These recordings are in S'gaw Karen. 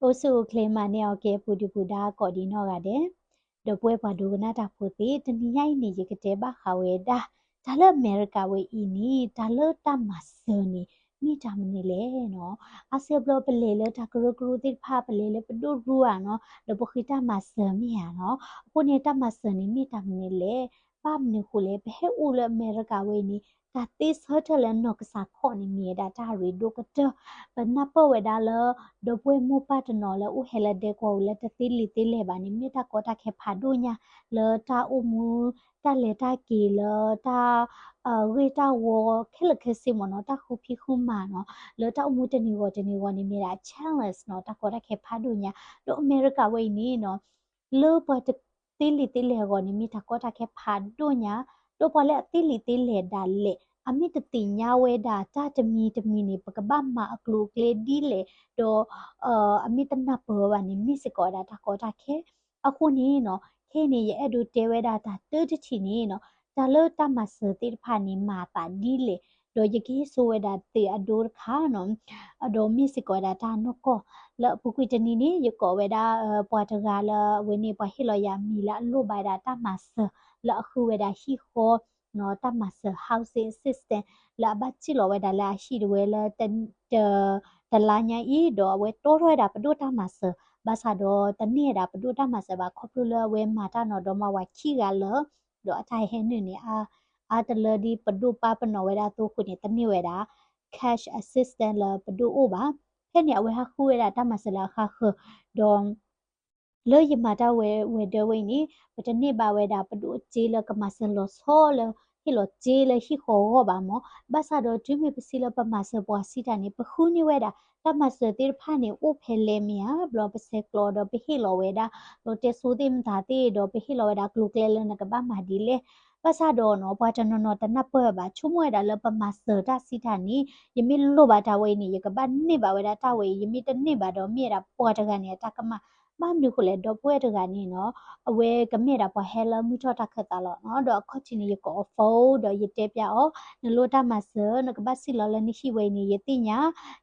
အိၣ်ဆူၣ်အိၣ်ချ့မၤန့ၢ်အီၤကဲ ပူၤဒုၣ်ပူၤဒါကိးဒံးနီၢ်ဂၤဒဲး, ဒီပုၢ်ဝဲၢ်ပှၤဒိကနၣ်တၢ်ဖိသ့ၣ် တနံၤညါအံၤန့ၣ် ယကတဲဘၣ်ဃးဝဲဒၣ် တၢ်လၢအမဲရကၤဝဲအံၤန့ၣ် တၢ်လၢတၢ်မၤစၢၤန့ၣ် မ့ၢ်တၢ်မနုၤလဲၣ်နီၤ. အါစုအါဘျီပလဲၤလၢတၢ်ကရၢကရိသ့ၣ်တဖၣ် ပလဲၤလၢပဒိၣ်ရူဧါနီၤ ဒီးပဃ့တၢ်မၤစၢၤမ့ၢ်ဧါနီၤ. အဃိန့ၣ် တၢ်မၤစၢၤန့ၣ်မ့ၢ်တၢ်မနုၤလဲၣ်. ဘၣ်မနုၤဃိလဲၣ် ပဟဲအိၣ်လၢအမဲရကၤဝဲအံၤန့ၣ် တၢ်သ့ဆၢထၢၣ်လၢနီၢ်ကစၢ်ခီၣ်န့ၣ် မ့ၢ်ဝဲဒၣ်တၢ်ရ့ဒိၣ်ကတၢၢ်. ပနၢ်ပၢၢ်ဝဲဒၣ်လၢ ဒီပုၢ်ဝဲၢ်မိၢ်ပၢ်တနီၤလၢအိၣ်ဟဲလၢဒဲကဝီၤပူၤလၢတသ့လံာ်သ့လဲၢ်ဘၣ်န့ၣ် မ့ၢ်တၢ်ကီတၢ်ခဲဖးဒိၣ်ညါ လၢတၢ်အိၣ်မူ တၢ်လဲၤတၢ်က့ၤလၢတၢ် အဂ့ၢ်တၢ်ဝီခဲလၢာ်ခဲဆ့မ့ၢ်နီၤ တၢ်ဃုဖံးဃုမၤနီၤ လၢတၢ်အိၣ်မူတနံၤဂီၤတနံၤဂီၤန့ၣ် မ့ၢ်ဒၣ် challenge နီၤ တၢ်ကီတၢ်ခဲဖးဒိၣ်ညါ. ဒီးအမဲရကၤဝဲအံၤန့ၣ်နီၤ လၢပှၤတသ့လံာ်သ့လဲၢ်အဂီၢ်န့ၣ် မ့ၢ်တၢ်ကီတၢ်ခဲဖးဒိၣ်ညါ, ဒီးပှၤလၢအသ့လံာ်သ့လဲၢ်ဒၣ်လဲာ် အမ့ၢ်တသ့ၣ်ညါဝဲဒၣ်တၢ်တမံၤတမံၤန့ၣ် ပကဘၣ်မၤအကျိၤအကျဲဒ်လဲၣ်, ဒီး အမ့ၢ်တနၢ်ပၢၢ်ဝဲဘၣ်န့ၣ် မ့ၢ်စ့ၢ်ကီးဝဲဒၣ်တၢ်ကီတၢ်ခဲ. အဃိန့ၣ်နီၤ ခဲအံၤန့ၣ် ယအဲၣ်ဒိးတဲဝဲဒၣ်တၢ်တၢတထံၣ်န့ၣ်နီၤ တၢ်လၢတၢ်မၤစၢၤသ့ၣ်တဖၣ်န့ၣ် မၤအသးဒ်လဲၣ်, ဒီးယကဟ့ၣ်ဆိဝဲဒၣ်သုးအဒိတခါနီၤ ဒီးမ့ၢ်စ့ၢ်ကီးဝဲဒၣ်တၢ်နီၢ်ကီၢ် လၢအပူၤကွံာ်တနံၤန့ၣ် ယကိးဝဲဒၣ် ပှၤတဂၤလၢအဝဲန့ၣ် ပှၤဟ့ၣ်လီၤယၤအမံၤလၢအလိၣ်ဘၣ်ဝဲဒၣ်တၢ်မၤစၢၤ လၢအဃုဝဲဒၣ်ဟံၣ်ဃီ တၢ်မၤစၢၤ housing assistance လၢအဘၣ်စံၣ်လီၤဝဲဒၣ်လၢအဟံၣ်တဝဲလၢ တ တလါညါအံၤ ဒီးအဝဲတီထီၣ်ဝဲဒၣ်ပဒိၣ်တၢ်မၤစၢၤ ဘၣ်ဆၣ်ဒီးတန့ၢ်ဝဲဒၣ်ပဒိၣ်တၢ်မၤစၢၤဘၣ် ခီဖျိလၢအဝဲမၤတၢ်နီၤဒီးမါဝၤခံဂၤလၢ ဒီးအတၢ်ဟဲနုာ်န့ၣ် အါတလၢဒ်ပဒိၣ်ပၢ်ပနီၣ်ဝဲဒၣ်အသိးအဃိန့ၣ် တန့ၢ်ဝဲဒၣ် cash assistance လၢပဒိၣ်အိၣ်ဘၣ်. ဖဲန့ၣ် အဝဲဟးဃုဝဲဒၣ်တၢ်မၤစၢၤလၢအဃါဃၢၤ ဒီး လၢယမၤတၢ်ဝဲဝဲၤဒၢးဝဲအံၤန့ၣ် ပတန့ၢ်ဘၣ်ဝဲဒၣ်ပဒိၣ်အစ့လၢကမၤစၢၤလီၤဆီလၢ ဟ့ၣ်လီၤစ့လၢဟံၣ်ဃီအဂီၢ်ဘၣ်မး, ဘၣ်ဆၣ်ဒီးတုၤမ့ၢ်ပစံးလၢပမၤစၢၤပှၤစံးတၢ်န့ၣ် ပဃုန့ၢ်ဝဲဒၣ် တၢ်မၤစၢၤသ့ၣ်တဖၣ်န့ၣ် အိၣ်ဖဲလဲၣ်မ့ၢ်ဧါ, ဘျီပဆဲးကျိးဒီးပဟ့ၣ်လီၤဝဲဒၣ် လီတဲစိသ့ၣ်မတၤသ့ၣ်ဒီး ပဟ့ၣ်လီၤဝဲဒၣ်ကျိၤကျဲလၢနကဘၣ်မၤဒ်လဲၣ်. ဘၣ်ဆၣ်ဒီးနီၤ ပှၤတနီၤနီၤတနၢ်ပၢၢ်ဘၣ် ဆိကမိၣ်ဝဲဒၣ်လၢပမၤစၢၤတၢ်စံးတၢ်န့ၣ် ယမ့ၢ်လိၣ်ဘၣ်တၢ်ဝဲအံၤန့ၣ် ယကဘၣ်န့ၢ်ဘၣ်ဝဲဒၣ်တၢ်ဝဲအံၤ, ယမ့ၢ်တန့ၢ်ဘၣ်ဒီးမ့ၢ်ဝဲဒၣ်ပှၤတဂၤန့ၣ် အတၢ်ကမၣ်. ဘၣ်မနုၤဃိလဲၣ် ဒီပုၢ်ဝဲၢ်တဂၤန့ၣ်နီၤ အဝဲကမ့ၢ်ဒၣ်ပှၤဟဲလၢမုၢ်ထီၣ်တၢ်ခၢၣ်သးလီၤနီၤ, ဒီးအခီၣ်ထံးန့ၣ် ယကိးအီၤ phone ဒီးယတဲပျးအီၤ နလိၣ်တၢ်မၤစၢၤ နကဘၣ်စံၣ်လီၤလၢနဟံၣ်ဝဲအံၤန့ၣ် ယသ့ၣ်ညါ,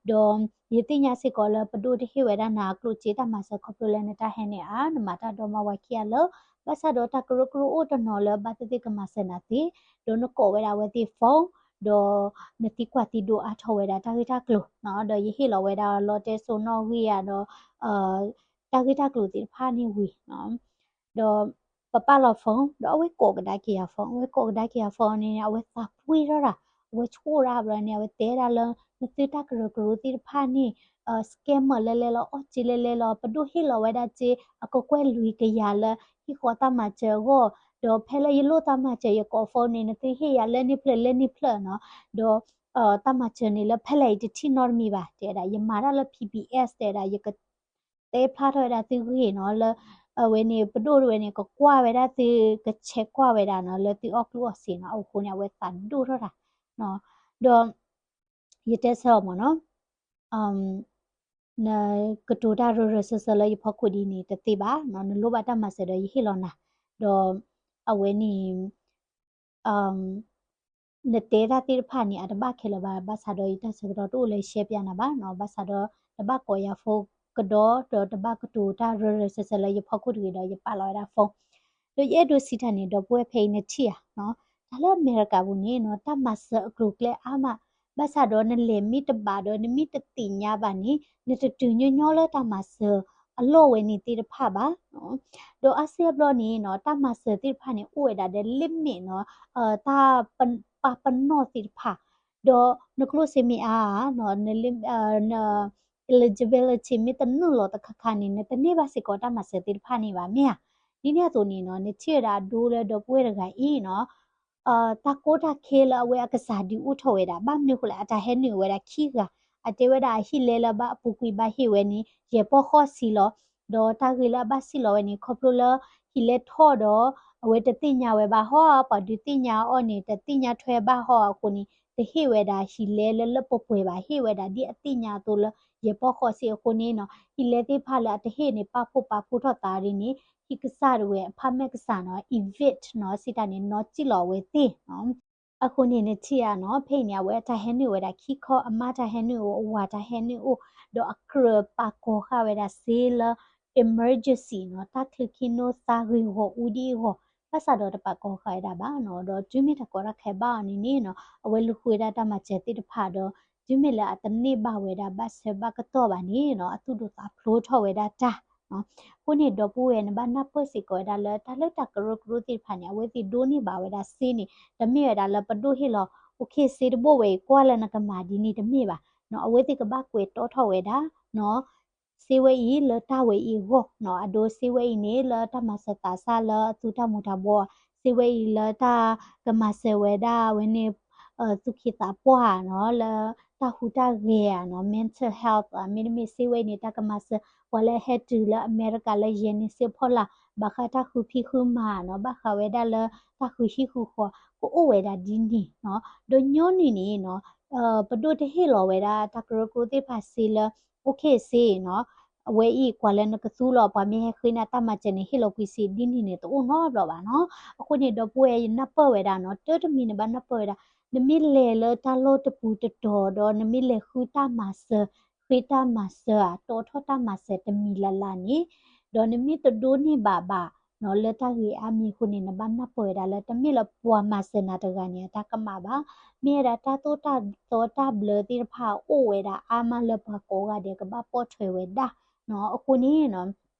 ဒီး ယသ့ၣ်ညါစ့ၢ်ကီးလၢပဒိၣ်တဟ့ၣ်ဝဲဒၣ်နၤအကျိၣ်စ့တၢ်မၤစၢၤခီဖျိလၢနတၢ်ဟဲန့ၣ်ဧါ, နမၤတၢ်ဒီမါဝၤခံဂၤလၢ ဘၣ်ဆၣ်ဒီးတၢ်ကရၢကရိအိၣ်တနီၤလၢဘၣ်သ့ၣ်သ့ၣ်ကမၤစၢၤနၤသ့, ဒီးနကိးဝဲဒၣ်အဝဲသ့ၣ် phone ဒီးနသံကွၢ်သံဒိးအါထီၣ်ဝဲဒၣ်တၢ်ဂ့ၢ်တၢ်ကျိၤနီၤ, ဒီးယဟ့ၣ်လီၤဝဲဒၣ်လီတဲစိနီၣ်ဂံၢ်ဧါဒီး တၢ်ဂ့ၢ်တၢ်ကျိၤသ့ၣ်တဖၣ်န့ၣ်ဝံၤနီၤ, ဒီးပပာ်လီၤ phone ဒီးအဝဲကိးကဒါက့ၤယၤ phone, အဝဲကိးကဒါက့ၤယၤ phone န့ၣ် အဝဲသးပှ့ၤထီၣ်တၢ်, အဝဲဆိၣ်တၢ်ဘျီန့ၣ် အဝဲတဲဒၣ်လၢ နသုတၢ်ကရၢကရိသ့ၣ်တဖၣ်န့ၣ် scammer လဲၤလဲၤလီၤ အီၣ်စ့လဲၤလဲၤလီၤ ပဒိၣ်ဟ့ၣ်လီၤဝဲဒၣ်စ့ အကကွဲၢ်လွံၢ်ကယၤလၢ ဟံၣ်ဃီတၢ်မၤစၢၤအဂီၢ်, ဒီးဖဲလၢယလိၣ်တၢ်မၤစၢၤ ယကိး phone န့ၣ် နသုဟ့ၣ်ယၤလၢန့ၣ်ဖျၢၣ်လၢန့ၣ်ဖျၢၣ်နီၤ, ဒီး တၢ်မၤစၢၤန့ၣ်လၢဖဲလဲၣ်အံၤတထံၣ်နီတမံၤဘၣ် တဲဝဲဒၣ် ယမၤတၢ်လၢ P B S တဲဝဲဒၣ် ယကတဲဖျါထီၣ်ဝဲဒၣ်သုဂ့ၢ်နီၤ လၢ အဝဲန့ၣ် ပဒိၣ်တဝဲန့ၣ် ကကွၢ်ဝဲဒၣ်သု ကဆဲးကွၢ်ဝဲဒၣ်နီၤ လၢသုအီၣ်ကျိၣ်အီၣ်စ့နီၤ, အဃိန့ၣ် အဝဲသးဒိၣ်ထီၣ်တၢ်, ဒီး ယတဲဆၢအီၤမ့ၢ်နီၤ နကတိၤတၢ်ရၢရၢစၢၢ်စၢၢ်လၢယဖီခိၣ်ဒ်န့ၣ် တသ့ဘၣ်, နလိၣ်ဘၣ်တၢ်မၤစၢၤဒီးယဟ့ၣ်လီၤနၤ, ဒီးအဝဲန့ၣ် နတဲတၢ်သ့ၣ်တဖၣ်န့ၣ် အတဘၣ်ခဲလၢာ်ဘၣ်, ဘၣ်ဆၣ်ဒီးယတၢ်ဆၢကတီၢ်တအိၣ်လၢယရှဲပၠးနၤဘၣ်, ဘၣ်ဆၣ်ဒီးတဘၣ်ကိးယၤ phone ကဒီး ဒီးတဘၣ်ကတိၤတၢ်ရၢရၢစၢၢ်စၢၢ်လၢယဖီခိၣ်တဂ့ၤဒီး ယပာ်လီၤဝဲဒၣ် phone ဒီးယအဲၣ်ဒိးစံးတၢ်န့ၣ် ဒီပုၢ်ဝဲၢ်ဖဲအံၤနထံၣ်ဧါ, တၢ်လၢအမဲရကၤပူၤန့ၣ်နီၤ တၢ်မၤစၢၤအကျိၤအကျဲအါမး, ဘၣ်ဆၣ်ဒီးနလဲၤမ့ၢ်တဘၣ်ဒီး နမ့ၢ်တသ့ၣ်ညါဘၣ်န့ၣ် နတတုၤညီညီလၢတၢ်မၤစၢၤအလီၢ်ဝဲန့ၣ်သ့ၣ်တဖၣ်ဘၣ်. ဒီးအါစုအါဘျီန့ၣ်နီၤ တၢ်မၤစၢၤသ့ၣ်တဖၣ်န့ၣ် အိၣ်ဝဲဒၣ်ဒီး limit နီၤ, တၢ်ပာ်ပနီၣ်သ့ၣ်တဖၣ်, ဒီးနကျိၣ်စ့မ့ၢ်အါဧါ, န eligibility မ့ၢ်တနုာ်လီၤတခါခါန့ၣ် နတန့ၢ်ဘၣ်စ့ၢ်ကီးတၢ်မၤစၢၤသ့ၣ်တဖၣ်န့ၣ်ဘၣ်မ့ၢ်ဧါ. ဒ်န့ၣ်အသိးန့ၣ်နီၤ နထံၣ်ဝဲဒၣ်အဒိလၢဒီပုၢ်ဝဲၢ်တဂၤအံၤနီၤ တၢ်ကီတၢ်ခဲလၢအဝဲအကစၢ်ဒုးအိၣ်ထီၣ်ဝဲဒၣ် ဘၣ်မနုၤဃိလဲၣ် အတၢ်ဟဲနုာ်ဝဲဒၣ်ခံဂၤ, အတဲဝဲဒၣ်အဟံၣ်လဲလၢဘၣ်အပူၤကွံာ်ဘၣ်ဟ့ၣ်ဝဲန့ၣ် ယဲၢ်ပီၢ်ဃီစံလီၤ, ဒီးတၢ်ဂ့ၢ်လၢအဘၣ်စံၣ်လီၤဝဲန့ၣ် ခီဖျိလၢ ဟံၣ်လဲထီၣ်ဒီး အဝဲတသ့ၣ်ညါဝဲဘၣ်ဟီဧါ, ပှၤဒုးသ့ၣ်ညါအီၤန့ၣ် တသ့ၣ်ညါထွဲဘၣ်ဟီဧါအဃိန့ၣ် တဟ့ၣ်ဝဲဒၣ်ဟံၣ်လဲလၢလၢပှဲၤပှဲၤဘၣ်, ဟ့ၣ်ဝဲဒၣ်ဒ်အသ့ၣ်ညါအသိးလၢ ယဲၢ်ပီၢ်ဃီစံအဃိန့ၣ်နီၤ ဟံၣ်လဲသ့ၣ်တဖၣ်လၢအတဟ့ၣ်န့ၣ် ပာ်ဖှိၣ်ပာ်ဖှိၣ်ထီၣ်သးဒ်န့ၣ် ဟံၣ်ကစၢ်တဝဲ အဖၣ်မဲာ်ကစၢ်နီၤ evict နီၤ စံးတၢ်န့ၣ် နီၢ်စံၣ်လီၤအဝဲသ့ၣ်နီၤ. အဃိန့ၣ် နထံၣ်ဧါနီၤ ဖဲအံၤန့ၣ် အဝဲအတၢ်ဟဲနုာ်ဝဲဒၣ်ခံခီ, အမါတၢ်ဟဲနုာ်အိၣ်, အဝၤတၢ်ဟဲနုာ်အိၣ်, ဒီးအကြၢးပာ်ကီၤဃာ်ဝဲဒၣ်စ့လၢ emergency နီၤ, တၢ်ချုးခံနိသးဂ့ၢ်ဂီၢ်အူဒံအဂီၢ်, ဘၣ်ဆၣ်ဒီးတပာ်ကီၤဃာ်ဝဲဒၣ်ဘၣ်နီၤ. ဒီးတုၤမ့ၢ်တၢ်ကီတၢ်ခဲဘၣ်အီၤန့ၣ်န့ၣ်နီၤ, အဝဲလူၤဃုဝဲဒၣ်တၢ်မၤစၢၤသ့ၣ်တဖၣ်ဒီး တုၤမ့ၢ်လၢအတန့ၢ်ဘၣ်ဝဲဒၣ်ဘၣ်ဆၢဘၣ်ကတီၢ်ဘၣ်န့ၣ်နီၤ, အသူၣ်ဒိၣ်သးဖျိးထီၣ်ဝဲဒၣ်တၢ် အဃိန့ၣ် ဒီပုၢ်ဝဲၢ်နဘၣ်နၢ်ပၢၢ်စ့ၢ်ကီးဝဲဒၣ်လၢ တၢ်လၢတၢ်ကရၢကရိသ့ၣ်တဖၣ်န့ၣ် အဝဲသ့ၣ်ဒိးန့ၢ်ဘၣ်ဝဲဒၣ်စ့န့ၣ် တမ့ၢ်ဝဲဒၣ်လၢပဒိၣ်ဟ့ၣ်လီၤ okay စ့တဘိဝဲအံၤ ကွၢ်လၢနကမၤဒ်န့ၣ်တမ့ၢ်ဘၣ်နီၤ. အဝဲသ့ၣ်ကဘၣ်ကွဲးတီထီၣ်ဝဲဒၣ်နီၤ စ့ဝဲအံၤလၢတၢ်ဝဲအံၤအဂီၢ်နီၤ, အဒိစ့ဝဲအံၤန့ၣ် လၢတၢ်မၤစၢၤသးစၢ်လၢအသူတၢ်မူၤတၢ်ဘှီး, စ့ဝဲအံၤလၢတၢ်ကမၤစၢၤဝဲဒၣ်ဝဲန့ၣ် သူၣ်က့သးပှၢ်နီၤ, လၢတၢ်ဟူးတၢ်ဂဲၤဧါနီၤ, mental health မ့တမ့ၢ်စ့ဝဲအံၤန့ၣ် တၢ်ကမၤစၢၤ ပှၤလၢဟဲတုၤလၢအမဲရကၤလၢယဲၢ်နံၣ်စ့ဖီလာ် ဘၣ်ဃးတၢ်ဃုဖံးဃုမၤနီၤ, ဘၣ်ဃးဝဲဒၣ်လၢတၢ်ဃုဟံၣ်ဃုဃီ ကအိၣ်ဝဲဒၣ်ဒ်န့ၣ်နီၤ. ဒီးညီနုၢ်န့ၣ်နီၤ ပဒိၣ်တဟ့ၣ်လီၤဝဲဒၣ်တၢ်ကရၢကရိသ့ၣ်တဖၣ်စ့လၢ okay စ့နီၤ, အဝဲအံၤကွၢ်လၢနကသူလီၤ ပှၤမ့ၢ်ဟဲဃ့နၤတၢ်မၤစၢၤန့ၣ် ဟ့ၣ်လီၤကွံာ်စ့ဒ်န့ၣ်န့ၣ် တအိၣ်နီတဘျီဘၣ်နီၤ. အဃိန့ၣ် ဒီပုၢ်ဝဲၢ်ယနၢ်ပၢၢ်ဝဲဒၣ်နီၤ, တၢ်တမံၤနဘၣ်နၢ်ပၢၢ်ဝဲဒၣ် နမ့ၢ်လဲၤလၢတၢ်လီၢ်တပူၤတတီၤဒီး နမ့ၢ်လဲၤဃုတၢ်မၤစၢၤ, ဃ့တၢ်မၤစၢၤဧါ, တီထီၣ်တၢ်မၤစၢၤတမံၤလၢ်လၢ်န့ၣ်, ဒီးနမ့ၢ်တဒိးန့ၢ်ဘၣ်ဘၣ်နီၤ လၢတၢ်ဂ့ၤအါမံၤအဃိန့ၣ် နဘၣ်နၢ်ပၢၢ်ဝဲဒၣ်လၢ တမ့ၢ်လၢပှၤမၤစၢၤနၤတဂၤန့ၣ် အတၢ်ကမၣ်ဘၣ်, မ့ၢ်ဝဲဒၣ်တၢ်သိၣ်တၢ်သီတၢ်ဘျၢသ့ၣ်တဖၣ်အိၣ်ဝဲဒၣ်အါမးလၢပှၤကိးဂၤဒဲးကဘၣ်ပိာ်ထွဲဝဲဒၣ်နီၤ. အဃိန့ၣ်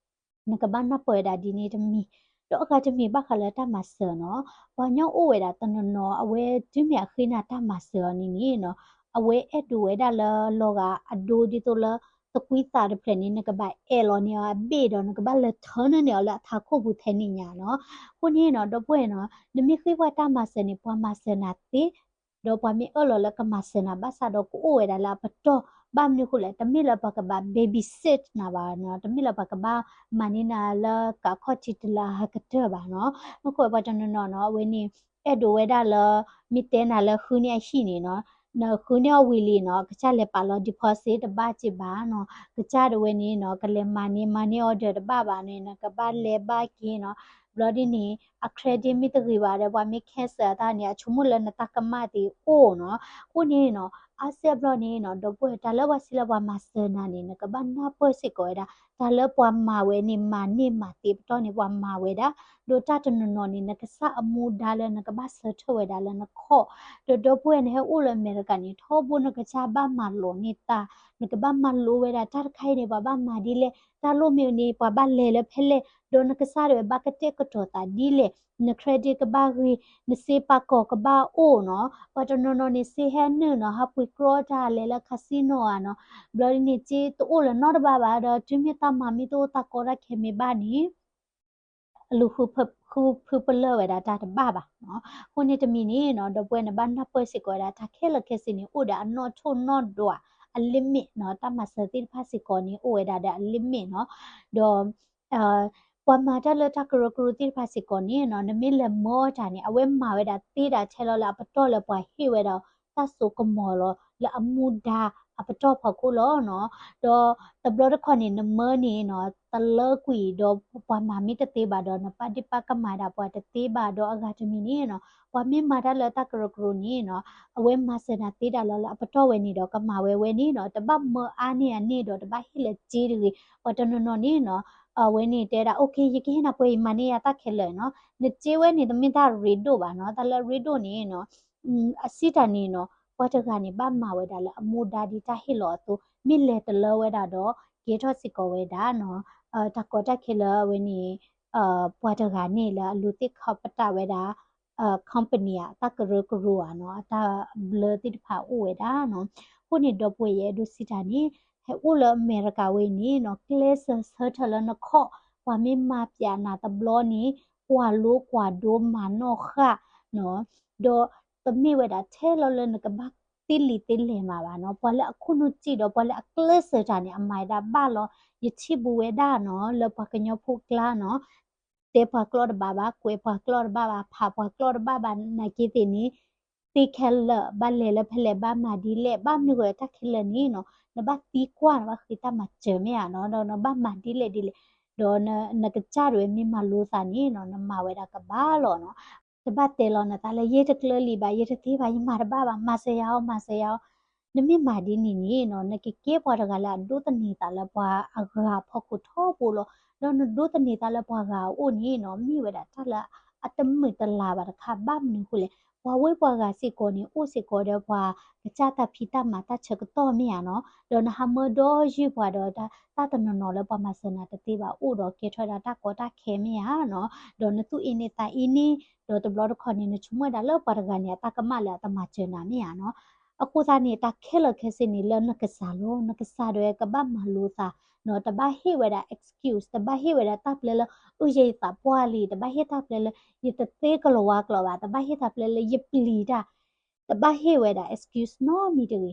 နကဘၣ်နၢ်ပၢၢ်ဝဲဒၣ်ဒ်န့ၣ်တမံၤ, ဒီးအဂၤတမံၤဘၣ်ဃးလၢတၢ်မၤစၢၤနီၤ, ပှၤကညီအိၣ်ဝဲဒၣ်တနီၤနီၤ အဝဲတုၤမ့ၢ်အဃ့နၤတၢ်မၤစၢၤအီၤန့ၣ်န့ၣ်နီၤ, အဝဲအဲၣ်ဒိးဝဲဒၣ်လၢလီၤဂာ်အဒိဒ်သိးလၢ သကွံသးတဖျၢၣ်န့ၣ် နကဘၣ်အဲၣ်လီၤန့ၢ်အီၤအဘ့ၣ်ဒီး နကဘၣ်လဲၤထၢန့ၢ်အီၤလၢအထးခိၣ်ပူၤထဲန့ၣ်ညါနီၤ. အဃိန့ၣ်နီၤ ဒီပုၢ်ဝဲၢ်နီၤ နမ့ၢ်ဃ့ပှၤတၢ်မၤစၢၤန့ၣ် ပှၤမၤစၢၤနၤသ့ ဒီးပှၤမ့ၢ်အၢၣ်လီၤလၢကမၤစၢၤနၤဘၣ်ဆၣ်ဒီး ကအိၣ်ဝဲဒၣ်လၢအပတီၢ်, ဘၣ်မနုၤအဃိလဲၣ် တမ့ၢ်လၢပှၤကဘၣ် babysit နၤဘၣ်နီၤ, တမ့ၢ်လၢပှၤကဘၣ်မၤန့ၢ်နၤလၢကးခီၣ်ထံးတုၤလၢအဟးကတၢၢ်ဘၣ်နီၤ. မ့ၢ်ဃိပှၤတနီၤနီၤနီၤ အဝဲန့ၣ် အဲၣ်ဒိးဝဲဒၣ်လၢ မ့ၢ်တဲနၤလၢဃုန့ၢ်အဟံၣ်န့ၣ်နီၤ, နဃုန့ၢ်အီၤဝံၤလံနီၤ ကစၢ်လဲၤပာ်လီၤ deposit တဘၣ်က့ၤဘၣ်နီၤ, ကစၢ်ဒၣ်ဝဲန့ၣ်နီၤ ကလဲၤမၤန့ၢ် money order တဘၣ်ဘၣ်န့ၣ် နကဘၣ်လဲၤဘၣ်က့ၤနီၤ. ဘျီဒ်န့ၣ် အ credit မ့ၢ်တဂ့ၤဘၣ်ဒီး ပှၤမ့ၢ် cancel အသးန့ၣ် အဆိကမိၣ်လၢနတၢ်ကမၣ်သ့ၣ်အိၣ်နီၤ. အဃိန့ၣ်နီၤ အါစဲဘျီန့ၣ်နီၤ ဒီပုၢ်ဝဲၢ် တၢ်လၢပှၤစံးလၢပှၤမၤစၢၤနၤန့ၣ် နကဘၣ်နၢ်ပၢၢ်စ့ၢ်ကီးဝဲဒၣ် တၢ်လၢပှၤမၤဝဲန့ၣ် မၤန့ၢ်မၤသ့ပတီၢ်န့ၣ် ပှၤမၤဝဲဒၣ်, ဒီးတၢ်တနီၤနီၤန့ၣ် နကစၢ်အမူဒါလၢနကဘၣ်ဆၢထၢၣ်ဝဲဒၣ်လၢနခီၣ်, ဒီးဒီပုၢ်ဝဲၢ် နဟဲအိၣ်လၢအမဲရကၤန့ၣ် ထီဘိနကစၢ်ဘၣ်မၤလိာ်န့ၢ်သး, နကဘၣ်မၤလိဝဲဒၣ် တၢ်တခါအံၤန့ၣ် ပှၤဘၣ်မၤဒ်လဲၣ်, တၢ်လိၣ်မ့ၢ်န့ၣ် ပှၤဘၣ်လဲၤလၢဖဲလဲၣ်, ဒီးနကစၢ်ဒၣ်ဝဲဘၣ်ကတဲာ်ကတီၤသးဒ်လဲၣ်, န credit ကဘၣ်ဂ့ၤ, နစ့ပာ်ကီၤကဘၣ်အိၣ်နီၤ, ပှၤတနီၤနီၤန့ၣ် စ့ဟဲနုာ်နီၤ ဟးပှ့ၤကြီတၢ်လဲၤလၢ casino ဧါနီၤ, ဘျီဒ်န့ၣ် စ့တအိၣ်လၢၤနီတဘ့ၣ်ဘၣ်ဒီး တုၤမ့ၢ်တၢ်မၤမ့ၢ်တအိၣ် တၢ်ကီတၢ်ခဲမ့ၢ်ဘၣ်န့ၣ် အလူၤဃုဖုပလၢၢ်ဝဲဒၣ်တၢ်တဘၣ်ဘၣ်နီၤ. အဃိန့ၣ်တမံၤန့ၣ်နီၤ ဒီပုၢ်ဝဲၢ် နဘၣ်နၢ်ပၢၢ်စ့ၢ်ကီးဝဲဒၣ် တၢ်ခဲလၢာ်ခဲဆ့န့ၣ် အိၣ်ဒီးအနီၣ်ထိၣ်နီၣ်ဒွး အ limit နီၤ, တၢ်မၤစၢၤသ့ၣ်တဖၣ်စ့ၢ်ကီးန့ၣ် အိၣ်ဝဲဒၣ်ဒီးအ limit နီၤ, ဒီး ပှၤမၤတၢ်လၢတၢ်ကရၢကရိသ့ၣ်တဖၣ်စ့ၢ်ကီးန့ၣ်နီၤ နမ့ၢ်လဲၤမၢအီၤတၢ်န့ၣ် အဝဲမၤဝဲဒၣ်သ့ဒၣ်ထဲလီၤလၢအပတီၢ်လၢပှၤဟ့ၣ်ဝဲဒီး တၢ်စိကမီၤလီၤလၢအမူဒါအပတီၢ်ဖီခိၣ်လီၤနီၤ. ဒီးတဘျီတခီၣ်န့ၣ် နမၢန့ၣ်နီၤ တလၢကွံာ်ဒီးပှၤမၤမ့ၢ်တသ့ဘၣ်ဒီး နပာ်ဒ့ၣ်ပာ်ကမၣ်ဒၣ်ပှၤတသ့ဘၣ်ဒီးအဂၤတမံၤန့ၣ်နီၤ ပှၤမ့ၢ်မၤတၢ်လၢတၢ်ကရၢကရိန့ၣ်နီၤ အဝဲမၤစၢၤနၤသ့ဒၣ်လီၤလၢအပတီၢ်ဝဲန့ၣ်ဒီး ကမၤဝဲဝဲန့ၣ်နီၤ တဘၣ်မၢအါန့ၢ်အန့ၣ်ဒီး တဘၣ်ဟ့ၣ်လၢစ့တဂ့ၤ. ပှၤတနီၤနီၤန့ၣ်နီၤ အဝဲန့ၣ်တဲဒၣ် okay ယကဟ့ၣ်နၤပှဲၤအံၤ မၤန့ၢ်ယၤတၢ်ခဲလၢာ်နီၤ. နစ့ဝဲန့ၣ် တမ့ၢ်တၢ်ရ့ဒိၣ်ဘၣ်နီၤ. တၢ်လၢအရ့ဒိၣ်န့ၣ်နီၤ အစံးတၢ်န့ၣ်နီၤ ပှၤတဂၤန့ၣ် ဘၣ်မၤဝဲဒၣ်လၢအမူဒါဒ်တၢ်ဟ့ၣ်လီၤအသိး မ့ၢ်လဲၤတလၢဝဲဒၣ်ဒီး ကဲထီၣ်စ့ၢ်ကီးဝဲဒၣ်နီၤ တၢ်ကီတၢ်ခဲလၢအဝဲန့ၣ် ပှၤတဂၤန့ၣ်လၢအလူၤသ့ၣ်ခီၣ်ပတာ်ဝဲဒၣ် company အတၢ်ကရၢကရိဧါနီၤ အတၢ်ဘျၢသ့ၣ်တဖၣ်အိၣ်ဝဲဒၣ်နီၤ. အဃိန့ၣ် ဒီပုၢ်ဝဲၢ် ယအဲၣ်ဒိးစံးတၢ်န့ၣ် ဟဲအိၣ်လၢအမဲရကၤဝဲအံၤန့ၣ်နီၤ ကျဲးစၢးဆၢထၢၣ်လၢနခီၣ် ပှၤမ့ၢ်မၤပျးနၤတဘျီန့ၣ် ကွၢ်လိကွၢ်ဒိမၤနီၣ်ဃာ်နီၤ ဒီးတမ့ၢ်ဝဲဒၣ်ထဲလီၤလၢနကဘၣ်သ့လံာ်သ့လဲၢ်မးဘၣ်နီၤ ပှၤလၢအခိၣ်နူာ်စံာ်ဒီးပှၤလၢအကျဲးစၢးတၢ်န့ၣ် အမၤဝဲဒၣ်ဘၣ်လီၤ. ယထံၣ်ဘူးဝဲဒၣ်နီၤ လၢပှၤကညီဖိကျါနီၤ တဲပှၤကျိာ်တဘၣ်ဘၣ် ကွဲးပှၤကျိာ်တဘၣ်ဘၣ် ဖးပှၤကျိာ်တဘၣ်ဘၣ် နာ်က့သ့ၣ်န့ၣ် သ့ခဲလၢာ် ဘၣ်လဲၤလၢဖဲလဲၣ် ဘၣ်မၤဒ်လဲၣ် ဘၣ်မနုၤဃိတၢ်ခဲလၢာ်န့ၣ်နီၤ နဘၣ်သံကွၢ် နဘၣ်ဃ့တၢ်မၤစၢၤမ့ၢ်ဧါနီၤ ဒီးနဘၣ်မၤဒ်လဲၣ်ဒ်လဲၣ် ဒီးနကစၢ်ဒၣ်ဝဲမ့ၢ်မၤလိသးန့ၣ်နီၤ နမၤဝဲဒၣ်ကဘၣ်လီၤနီၤ. တဘၣ်တဲလီၤနသးလၢ ယတကျၢၤလံဘၣ် ယတသ့ဘၣ် ယမၤတဘၣ်ဘၣ် မၤစၢၤယၤအီၤ မၤစၢၤယၤအီၤ နမ့ၢ်မၤဒ်န့ၣ်န့ၣ်နီၤ နကကဲပှၤတဂၤလၢအဒိးသန့ၤသးလၢပှၤအဂၤအဖီခိၣ်ထီဘိလီၤ. ဒီးနဒိးသန့ၤသးလၢပှၤဂၤအအိၣ်န့ၣ်နီၤ မ့ၢ်ဝဲဒၣ်တၢ်လၢအတမုာ်တလၤဘၣ်တခါ ဘၣ်မနုၤအဃိလဲၣ် ပှၤဝ့ပှၤဂၤစ့ၢ်ကီးန့ၣ် အိၣ်စ့ၢ်ကီးဒီးပှၤကစၢ်တၢ်ဖံးတၢ်မၤတၢ်ဆၢကတီၢ်မ့ၢ်ဧါနီၤ. ဒီးနဟးမၢဒီယုၢ်ပှၤဒီး တၢ်တနီၤနီၤလၢပှၤမၤစၢၤနၤတသ့ဘၣ် အိၣ်ဒီးကဲထီၣ်ဝဲဒၣ်တၢ်ကီတၢ်ခဲမ့ၢ်ဧါနီၤ. ဒီးနသူၣ်အ့န့သးအ့န့ ဒီးတဘျီတခီၣ်န့ၣ် နဆိကမိၣ်ဝဲဒၣ်လၢပှၤတဂၤန့ၣ် အတၢ်ကမၣ်လၢအတမၤစၢၤနၤမ့ၢ်ဧါနီၤ. အဃိသတးန့ၣ် တၢ်ခဲလၢာ်ခဲဆ့န့ၣ် လၢနကစၢ်လီၤ. နကစၢ်ဒၣ်ဝဲကဘၣ်မၤလိသးနီၤ တဘၣ်ဟ့ၣ်ဝဲဒၣ် excuse တဘၣ်ဟ့ၣ်ဝဲဒၣ်တၢ်ပျဲလၢ အိၣ်ယဲယသးပှၢ်လံ တဘၣ်ဟ့ၣ်တၢ်ပျဲလၢ ယတသ့ကလီၤဝါကျိာ်ဘၣ် တဘၣ်ဟ့ၣ်တၢ်ပျဲလၢယပျံၤတၢ် တဘၣ်ဟ့ၣ်ဝဲဒၣ် excuse နီတမံၤတဂ့ၤ.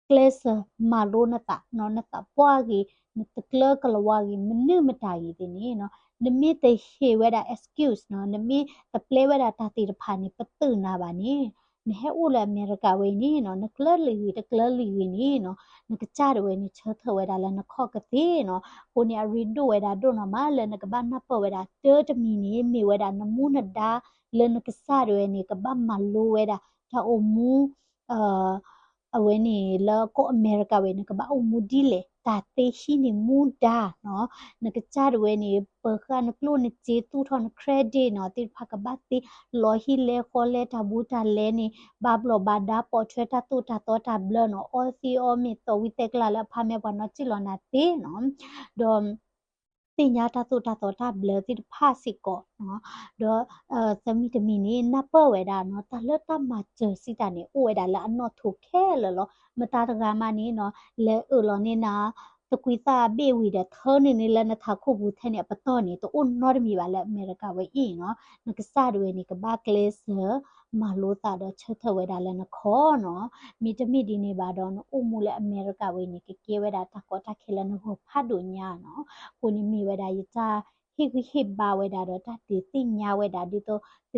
ကျဲးစၢးမၤလိနသးနီၤ နသးပှၢ်ဂ့ၤ နတကျၢကလီၤဝါဂ့ၤ မနုၤမတၤဂ့ၤသ့ၣ်န့ၣ်နီၤ နမ့ၢ်တဟ့ၣ်ဝဲဒၣ် excuse နီၤ နမ့ၢ်တပျဲဝဲဒၣ်တၢ်သ့ၣ်တဖၣ်န့ၣ် ပသုးနၤဘၣ်န့ၣ် နဟဲအိၣ်လၢအမဲရကၤဝဲအံၤန့ၣ်နီၤ နကျၢလံာ်ဂ့ၤတကျၢလံာ်ဂ့ၤန့ၣ်နီၤ နကစၢ်ဒၣ်ဝဲန့ၣ် ဆၢထၢၣ်ဝဲဒၣ်လၢနခီၣ်ကသ့နီၤ. အဃိန့ၣ် အရ့ဒိၣ်ဝဲဒၣ်ဒိၣ်နီၢ်မးလၢနကဘၣ်နၢ်ပၢၢ်ဝဲဒၣ် တၢတမံၤန့ၣ် မ့ၢ်ဝဲဒၣ်နမူနဒါ လၢနကစၢ်ဒၣ်ဝဲန့ၣ် ကဘၣ်မၤလိဝဲဒၣ် တၢ်အိၣ်မူ အဝဲန့ၣ်လၢကီၢ်အမဲရကၤဝဲန့ၣ် ကဘၣ်အိၣ်မူဒ်လဲၣ် တၢ်သ့ဟံးန့ၢ်မူဒါနီၤ နကစၢ်ဒၣ်ဝဲန့ၣ် ပၢၤဃာ်နကျိၣ်နစ့ သူၣ်ထီၣ်န credit နီၤ သ့ၣ်တဖၣ်ကဘၣ်သ့ လီၤဟံၣ်လဲဃီလဲ တၢ်ဘူးတၢ်လဲန့ၣ် ဘၣ်ဘျီးဘၣ်ဒါ ပိာ်ထွဲတၢ်သိၣ်တၢ်သီတၢ်ဘျၢနီၤ အီသံးအီမ့ၢ်သီဝံသဲးကျါလၢအဖါမဲပှၤနီၢ်စံၣ်လီၤနၤသ့နီၤ ဒီး သ့ၣ်ညါတၢ်သိၣ်တၢ်သီတၢ်ဘျၢသ့ၣ်တဖၣ်စ့ၢ်ကီးနီၤ ဒီး သၢမံၤတမံၤန့ၣ် နၢ်ပၢၢ်ဝဲဒၣ်နီၤ တၢ်လၢတၢ်မၤစၢၤစံးတၢ်န့ၣ် အိၣ်ဝဲဒၣ်လၢအနီၣ်ထိးခဲလၢာ်လီၤ. မတၤတဂၤမးန့ၣ်နီၤ လဲၤအၢၣ်လီၤန့ၢ်နၤ တကွံသးဘ့ၣ်ဝံၤဒီးထၢနုာ်န့ၢ်လၢနထးခိၣ်ပူၤထဲန့ၣ် အပတီၢ်န့ၣ် တအိၣ်နီတမံၤဘၣ်လၢအမဲရကၤဝဲအံၤနီၤ နကစၢ်ဒၣ်ဝဲန့ၣ် ကဘၣ်ကျဲးစၢး မၤလိသးဒီးဆၢထၢၣ်ဝဲဒၣ်လၢနခီၣ်နီၤ မ့တမ့ၢ်ဒ်န့ၣ်ဘၣ်ဒီး နအိၣ်မူလၢအမဲရကၤဝဲန့ၣ် ကကဲဝဲဒၣ်တၢ်ကီတၢ်ခဲလၢနဂီၢ်ဖးဒိၣ်ညါနီၤ အဃိန့ၣ်မ့ၢ်ဝဲဒၣ်ယတၢ်ဟ့ၣ်ဂံၢ်ဟ့ၣ်ဘါဝဲဒၣ်ဒီးတၢ်ဒုးသ့ၣ်ညါဝဲဒၣ် ဒ်သိးသု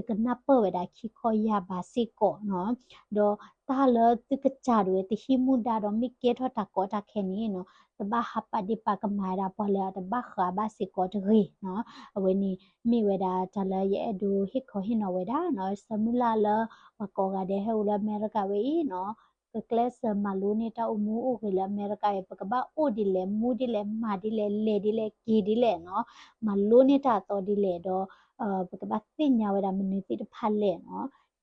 ကနၢ်ပၢၢ်ဝဲဒၣ်ခံခီယၢ်ဘးစ့ၢ်ကီးနီၤ ဒီးတၢ်လၢသုကစၢ်ဒၣ်ဝဲတဟံးမူဒါဒီးမ့ၢ်ကဲထီၣ်တၢ်ကီတၢ်ခဲန့ၣ်နီၤ တဘၣ်ဟးပာ်ဒ့ၣ်ပာ်ကမၣ်ဝဲဒၣ်ပှၤလၢအတဘၣ်ဃးဘၣ်စ့ၢ်ကီးတဂ့ၤနီၤ အဝဲန့ၣ်မ့ၢ်ဝဲဒၣ်တၢ်လၢယအဲၣ်ဒိးဟ့ၣ်ခီဟ့ၣ်နီၤဝဲဒၣ်နီၤ ဆၢမုၢ်လၢ်လၢ ပှၤကိးဂၤဒဲးဟဲအိၣ်လၢအမဲရကၤဝဲအံၤနီၤ ကကျဲးစၢးမၤလိန့ၢ်တၢ်အိၣ်မူအိၣ်ဂ့ၤလၢအမဲရကၤအံၤ ပကဘၣ်အိၣ်ဒ်လဲၣ် မူဒ်လဲၣ် မၤဒ်လဲၣ် လဲၤဒ်လဲၣ် က့ၤဒ်လဲၣ်နီၤ မၤလိန့ၢ်တၢ်အသီဒ်လဲၣ်ဒီး ပကဘၣ်သ့ၣ်ညါဝဲဒၣ်မနုၤသ့ၣ်တဖၣ်လဲၣ်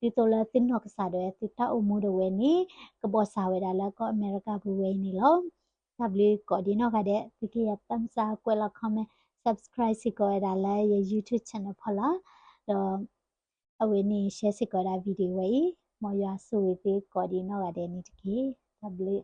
နီၤ ဒ်သိးလၢသုနီၢ်ကစၢ်ဒၣ်ဝဲသုတၢ်အိၣ်မူဒၣ်ဝဲန့ၣ် ကဘီၣ်စၢ်ဝဲဒၣ်လၢကီၢ်အမဲရကၤပူၤဝဲအံၤန့ၣ်လီၤ. တၢ်ဘျုးကိးဒံနီၢ်ဂၤဒဲး သုကယၤ thumbs up ကွဲးလီၤ comment subscribe စ့ၢ်ကီးဝဲဒၣ်လၢယ YouTube channel ဖီလာ် ဒီး အဝဲန့ၣ် share စ့ၢ်ကီးဝဲဒၣ် video ဝဲအံၤ မ်ယွၤဆိၣ်ဂ့ၤသုကိးဒံနီၢ်ဂၤဒဲးန့ၣ်တက့ၢ်. တၢ်ဘျုး